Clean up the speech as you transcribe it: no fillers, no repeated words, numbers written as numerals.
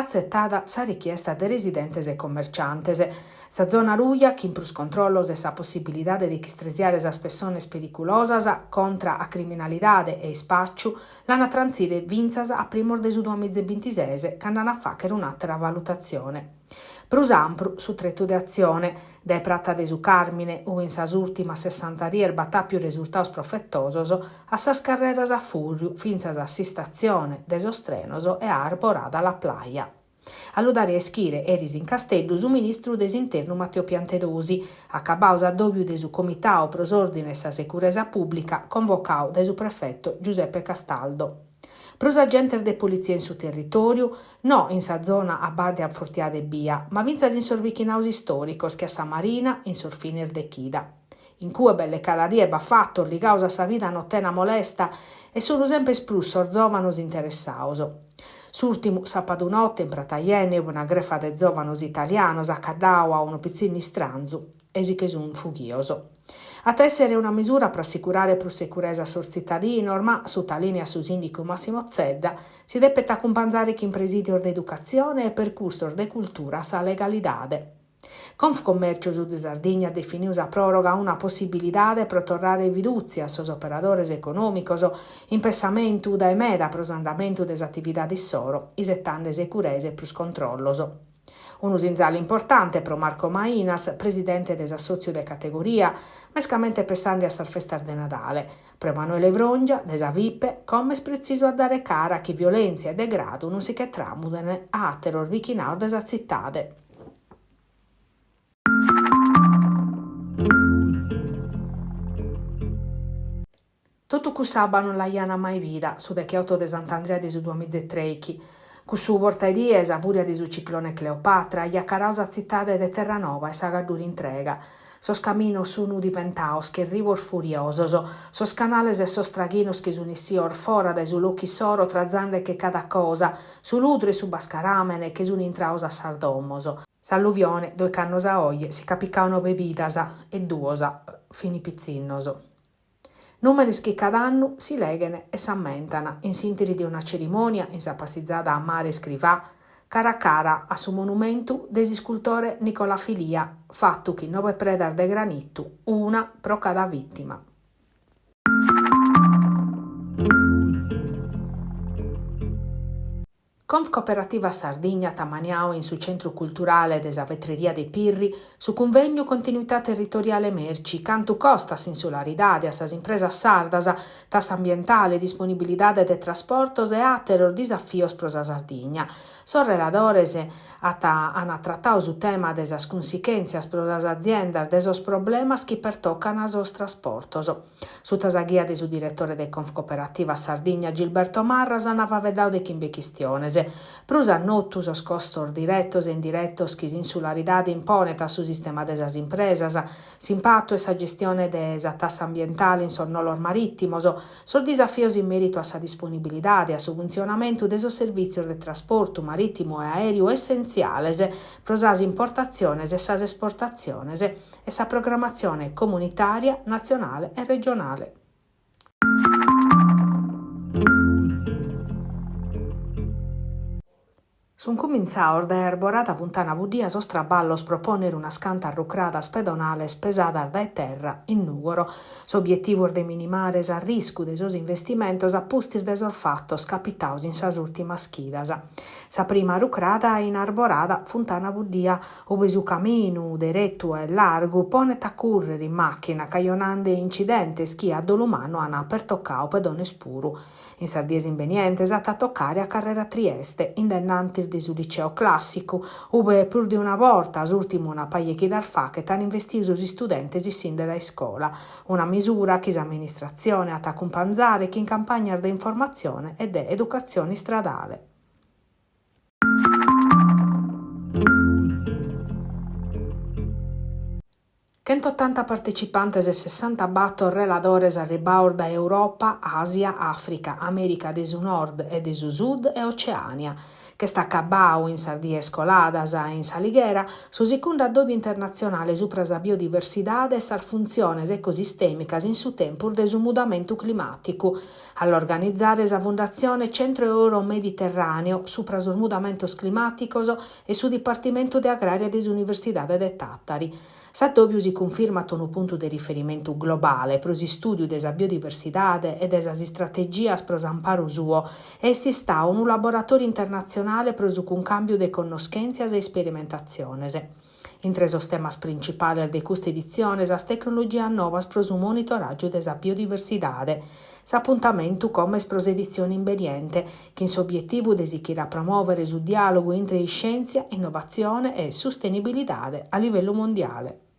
Atzetada sa richiesta de residentes e commerciantes. Sa zona ruja, chin prus controllos e sa possibilidade de ch'istresiare sas pessones periculosas contra a criminalidade e ispàciu, l'an a trantzire fintzas a primos de su duamiza e bintises, cando an a fàghere un'àtera valutatzione. Prus ampru su tretu de atzione, dae Prata de su Càrmine, ue in sas ùrtimas sessanta dies b'at àpiu resurtados profetosos, a sas carreras a fùrriu fintzas a s'istatzione de sos trenos e a Arborada La Playa. A lu dare a ischire eris in Casteddu su ministru de s'Internu Matteo Piantedosi, acabadu s'addòbiu de su Comitadu pro s'Òrdine e sa Seguresa Pùblica convocadu dae su prefeto Giuseppe Castaldo. Prus agentes de politzia in su territòriu, no in sa zona a bàrdia afortiada ebbia, ma fintzas in sos bichinados istòricos che a sa Marina in sos fines de chida. In cue belle cada die b'at fatos ligados a sa vida notena molesta e sunt semper prus sos zòvanos interessados. S'ùrtimu sàpadu note in Prata Jenna ue una grefa de zòvanos italianos at caddadu a unu pitzinnu istranzu e si che sunt fughidos. At a èssere una misura pro assicurare prus securesa a sos tzitadinos ma, sutalìniat su sìndicu Massimo Zedda, si depet acumpanzare chin presìdios de educatzione e percursos de cultura a sa legalidade. Confcommercio Sud Sardigna at definiu sa pròroga una possibilidade pro torrare fidùtzia a sos operadores econòmicos, in pessamentu dae meda pro s'andamentu de s'atividade issoro, isetande securesa e prus controllos. Unu sinzale importante pro Marco Mainas, presidente de s'assòtziu de categoria, mescamente pessande a sas festas de Nadale. Pro Emanuele Frongia, de sa Fipe, como est pretzisu a dare cara chi violèntzia e degradu non si che tràmuden a àteros bichinados de sa tzitade. Totu cuss'abba non l'aian mai bida, su decheoto de Sant'Andria de su duamiza e trèichi. Cussu bortaedie sa fùria de su ciclone Cleopatra aiat caradu sa tzitade de Terranova e sa Gaddura intrega. Sos caminos sun diventados che ribos furiosos, sos canales e sos traghinos che sun essidos fora dae su locu issoro trazande che cada cosa, su ludru e su bascaràmene che sun intrados a sas domos. S'alluvione, doich'annos a oje, si ch'at picadu nobe vidas e duos fin pitzinnos. Nùmenes chi cada annu si leghen e s'ammentan in s'ìnteri de una cerimònia in sa passizada a mare Scrivà, cara a cara a su monumentu de s'iscultore Nicola Filia, fatu chin nobe predas de granitu, una pro cada vìtima. Confcooperativa Sardigna at ammaniadu in su Centru Culturale de sa Vetreria de Pirri su cunvegnu Continuità territoriale merci, cantu costat s'insularidade a sas impresas sardas, tassa ambientale, disponibilidade de trasportos e àteros disafios pro sa Sardigna. Sos reladores ant ant tratadu su tema de sas cunsichèntzias pro sas aziendas de sos problemas chi pertocan sos trasportos. Suta sa ghia de su diretore de Confcooperativa Sardigna Gilberto Marras ant faeddadu de chimbe chistiones. Prus a notu sos costos diretos e indiretos chi s'insularidade imponet a su sistema de sas impresas, s'impatu e sa gestione de sa tassa ambientale in sos nolos marìtimos, sos disafios in mèritu a sa disponibilidade e a su funtzionamentu de sos servìtzios de trasportu marìtimu e aèreu essentziales pro sas importatziones e sas esportatziones e sa programmatzione comunitària, natzionale e regionale. Sunt cumintzados dae Arborada Funtana Buddia sos traballos pro pònnere unas cantas rucradas pedonales pesadas dae terra in Nùgoro. S'obietivu est de minimare s'arriscu de sos investimentos a pustis de sos fatos capitados in sas ùrtimas chidas. Sa prima rucrada in Arborada Funtana Buddia ube su caminu, deretu e largu, ponet a cùrrere in màchina cajonande incidentes chi, a dolu mannu, ant pertocadu pedones puru. In sas dies imbenientes at a tocare a carrera Trieste, in dae nantis de su Liceo Clàssicu, ube prus de una borta, s'ùrtimu una paja 'e chidas faghet, ant investidu sos istudentes issinde dae iscola. Una misura chi s'amministratzione at a acumpanzare chin campagnas de informatzione e de educatzione istradale. Chentotanta partecipantes e sessantabator reladores arribados dae Europa, Àsia, Àfrica, Amèrica de su Nord e de su Sud e Oceània. Ch'est acabadu in sas dies coladas in S'Alighera su segundu addòbiu internatzionale subra sa biodiversidade e sas funtziones ecosistèmicas in su tempus de su mudamentu climàticu. A l'organizare sa Fundatzione Centro Euro-Mediterraneo subra sos mudamentos climàticos e su Dipartimentu de Agrària de s'Universidade de Tàtari. S'addòbiu si cunfirmat unu puntu de riferimentu globale pro s'istùdiu de sa biodiversidade e de sas istrategias pro s'amparu suo e est istadu unu laboratòriu internatzionale pro su cuncàmbiu de connoschèntzias e isperimentatziones. Intre sos temas principales de custa editzione sas tecnologias novas pro su monitoràgiu de sa biodiversidade. S'apuntamentu como est pro s'editzione imbeniente, chin s'obietivu de sichire a promòvere su diàlogu intre iscièntzia, innovatzione e sustenibilidade a livellu mondiale.